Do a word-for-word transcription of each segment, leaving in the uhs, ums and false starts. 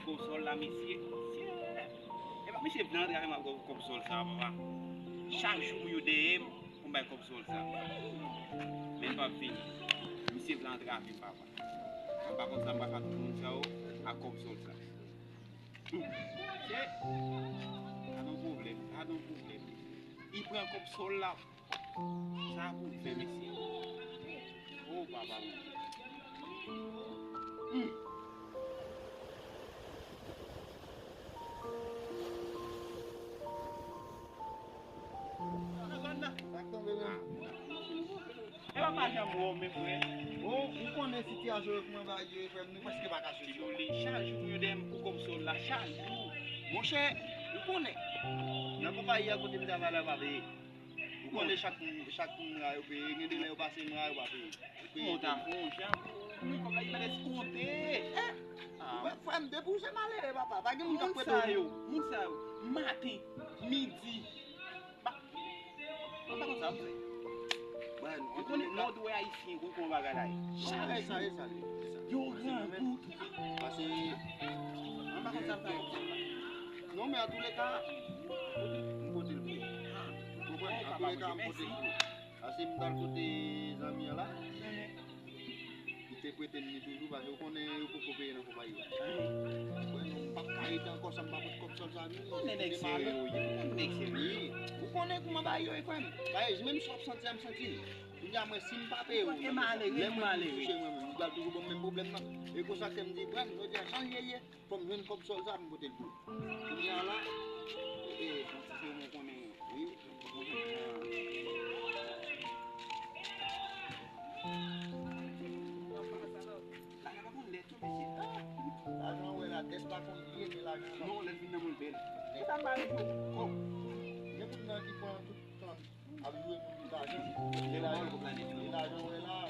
Kòb sòl la, mesye. Mesye. Epa, mesye vle antre avè m ak kòb sòl sa, papa. Chak jou pou yo dèyè m, pou m bay kòb sòl sa. Men l p ap vini. Mesye vle antre avè m, papa. M pa konn sa m pral fè ak tout moun sa yo, ak kòb sòl sa. Hmm. Mesye, sa gon pwoblèm, sa gon pwoblèm. Li pran kòb sòl la. Sa pou m fè, mesye? O, papa Bondye. Hmm. Nan zòn nan. Sa k tonbe menm? Epa pa janm wè w, men frè. O, ou konnen sitiyasyon yo kòman bagay yo ye, frè m, nou prèske pa ka soti. Chak jou pou yo dèyè m pou kòb sòl la, chak jou. Monchè, ou konnen, nan konpayi a kote m travay la, yo pa peye. Ou konnen chak, chak mwa yo peye, gen de lè yo pase mwa yo pa peye. Yo peye. Kòman w ta fè yon jan pou mwen kòb la, li pa eskonte. Frè m, depi w se malere, papa, pa gen moun k ap prete w. Moun sa yo, moun sa yo, maten, midi, ba, ou pa konn sa yo fè. Ou konnen lè w dwe ayisyen, ou konnen kòman bagay la ye. Chak jou. Yo grangou. Pase, mwen pa konn sa m ta fè. Non, men antouleka, m pote l pou ou. Ou konprann? Antouleka, m pote l pou ou. Pase m t al kote zanmi an la. Li te prete m li toujou, pase ou konnen yo poko peye nan konpayi la. Ou konnen m p ap ka rete ankò san m pa pot kòb sòl sa vini. Ou nèg serye ou ye, ou nèg serye. Wi, ou konnen kòman bagay yo ye, frè m. Bagay, menm si w ap santi a, m santi l. Kounye a mwen, si m pa peye w, lè mwen touche mwen menm, ou pral toujou ban m menm pwoblèm nan. E konsa ke m di, frè m, jodi a, jan l ye, ye. Fò m jwenn kòb sòl sa pou m pote l pou ou. Kounye a la, e, e, yon ti pe mwen konnen, wi. Lajan pa konn lè tou, mesye. Lajan wè la, tèt pa konn vye, men lajan pa. Non, lè l vin nan mwen bèl. E sa m pa vle jwe kòb. Gen moun nan ki pran tout tan ap jwe pou lajan. E lajan, e lajan wè la, la.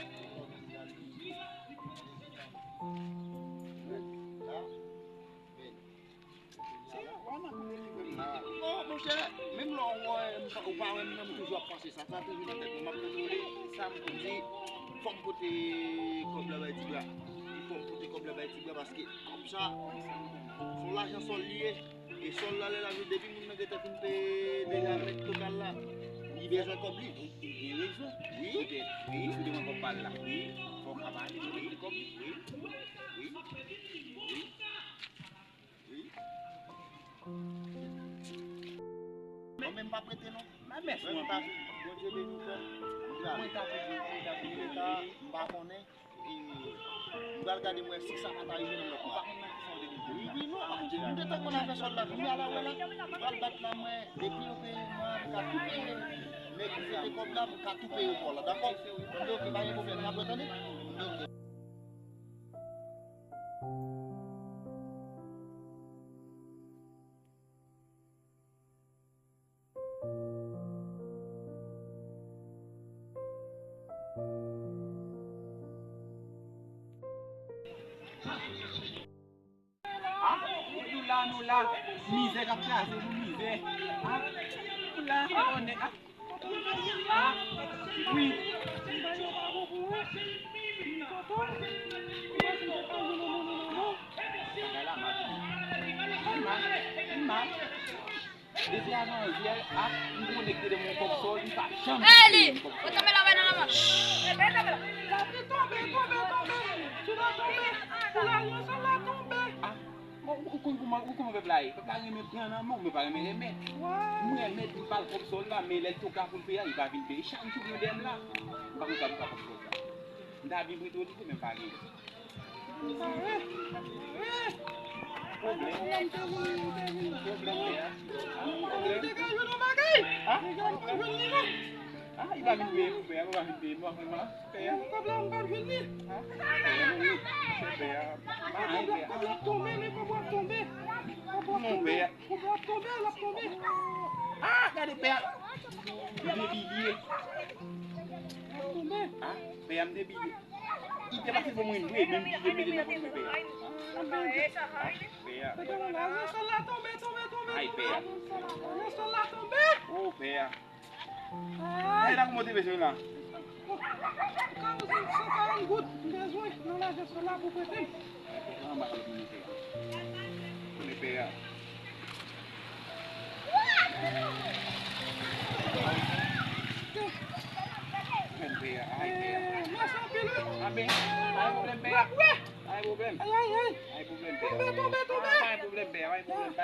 Bon, monchè, menm lè w wè m pa, ou pa wè m nan, m toujou ap panse sa. Sa toujou nan tèt mwen, m ap kontwole sa m di, fò m pote kòb la bay Ti Bra. Fò m pote kòb la bay Ti Bra, paske kòb sa, se yon lajan sòl li ye. E sòl la, lè l ap jwe, depi moun nan gentan fin peye deja mèt tokal la, li bezwen kòb li. Li gen rezon. Wi. Petèt, wi, si w te pran kòb pa l la, wi, fò w ka pale, wi, kòb li. Wi. Wi. Wi. Mwen menm m pa prete non. Mwen ta, Bondye beni w, frè m. Mwen ta toujou, mwen ta toujou, m pa konnen. E, m pral gade m wè si sa pa ta rive nan lòt mwa. Ou pa konn nan ki sa w te vin fè. Wi, wi, non, m te, m te tankou nan afè sòl la, kounye a la, wè la, m pral bat la, mwen, depi yo peye mwa, m ka tou peye. Nèg ki prete kòb la, m ka tou peye yo kò la, dakò? M di, oke, pa gen pwoblèm, n ap ret, tande? M di, oke. Ah, nou la, nou la. Mizè k ap kraze nou, mizè. Ah, nou la, konnen. Ah, ah, wi. Bagay la mal. Mal, mal. Depi avan yè a, m konnen ki te de mwen kòb sòl, li pa janm kite yon kòb sòl. Tonbe, tonbe, tonbe, tonbe, tonbe, tonbe, tonbe, tonbe. Ah, bon, ou konn kòman, ou konn kòman pèp la ye. Pèp la renmen pran nan men w, men pa renmen remèt. Mwen remèt, m ba l kòb sòl la, men lè l toka pou l peye a, li pa vin peye. Chak jou pou yo dèyè m la. M pa konn sa pou sa kòb sòl la. M ta byen prete w li tou, men m pa gen. Pwoblèm. Pwoblèm, pè a. Pwoblèm. Ah, pwoblèm. Ah, li pa vin peye pou pè a, li pa vin peye. Mwen, mwen, pè a. Pè a. Ah, pè a. Ah, pè a. Kòb la ap tonbe, men kòb la ap tonbe. Kòb la ap tonbe. Kòb la ap tonbe, l ap tonbe. Ah, gade pè a. M te bliye. L ap tonbe. Ah, pè a, m te bliye. Li te pase pou mwen vre, men m bliye mete nan pòch mwen pè a. Ah, pè a. Ay, pè a. Sòl la tonbe, tonbe, tonbe. Ay, pè a. Sòl la tonbe. Oh, pè a. Ay, la kòman te bezwen la? Karann goud m bezwen nan lajan sa la pou prete m. Anba lòt moun te la. Pou li peye a. Peye a, ay, peye a. Mèsi anpil, wi. Anben, pa gen pwoblèm, peye a. Pa gen pwoblèm. Ay, ay, ay. Pa gen pwoblèm, peye a. Tonbe, tonbe, tonbe. Pa gen pwoblèm, peye a, pa gen pwoblèm.